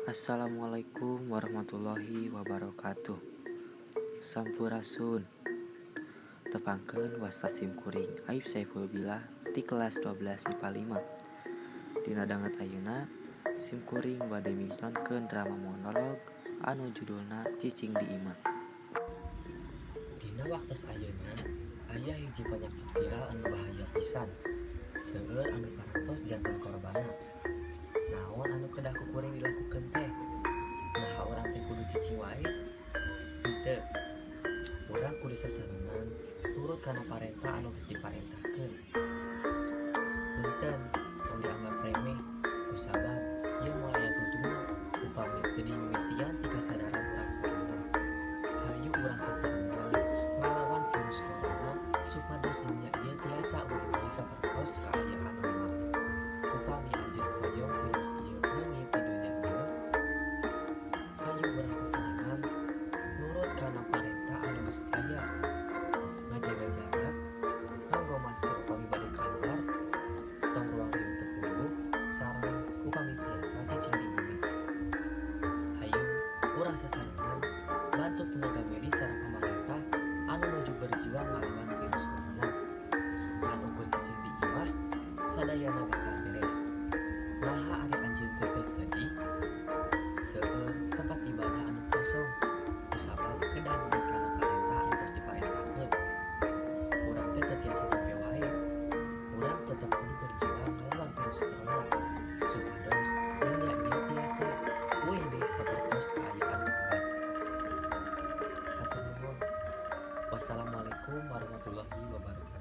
Assalamualaikum warahmatullahi wabarakatuh. Sampurasun. Tepangkeun wasta sim kuring Aib Saiful Billah ti kelas 12 MIPA 5. Dina danget ayeuna sim kuring bade mingtonkeun drama monolog anu judulna Cicing di Imah. Dina waktos ayeuna aya hiji panyakit viral anu bahaya pisan. Seueur anu parantos janten korbanna. Naon anu kedah ku kuring dilakukeun teh? Naha urang teh kudu cicing wae? Henteu. Urang kudu sasarengan turut kana parentah anu geus diparentahkeun. Punten, tong dianggap remeh kusabab ieu moal aya tungtungna upami teu dimimitian ti kasadaran urang sorangan. Hayu urang sasarengan ngalawan virus corona supados dunya ieu tiasa uih deui sapertos kaayaan mimiti. Upami anjeun hoyong virus ieu leungit ti dunya ieu, hayu urang sasarengan nurut kana parentah anu geus aya. Ngajaga jarak, nganggo masker upami bade kaluar, tong ruang riung teu puguh, sareng upami tiasa cicing di bumi. Hayu urang sasarengan bantu tenaga medis sareng pamarentah anu nuju berjuang ngalawan virus corona. Ngan ukur cicing di imah, sadayana bakal beres. Naha ari anjeun teh teu sedih? Seueur tempat ibadah anu kosong kusabab kedah nurut kana parentah anu tos diparentahkeun. Urang teh teu tiasa campe wae. Urang tetep kudu berjuang ngalawan virus corona supados dunya ieu tiasa uih deui sapertos kaayaan mimiti. Hatur nuhun. Wassalamualaikum warahmatullahi wabarakatuh.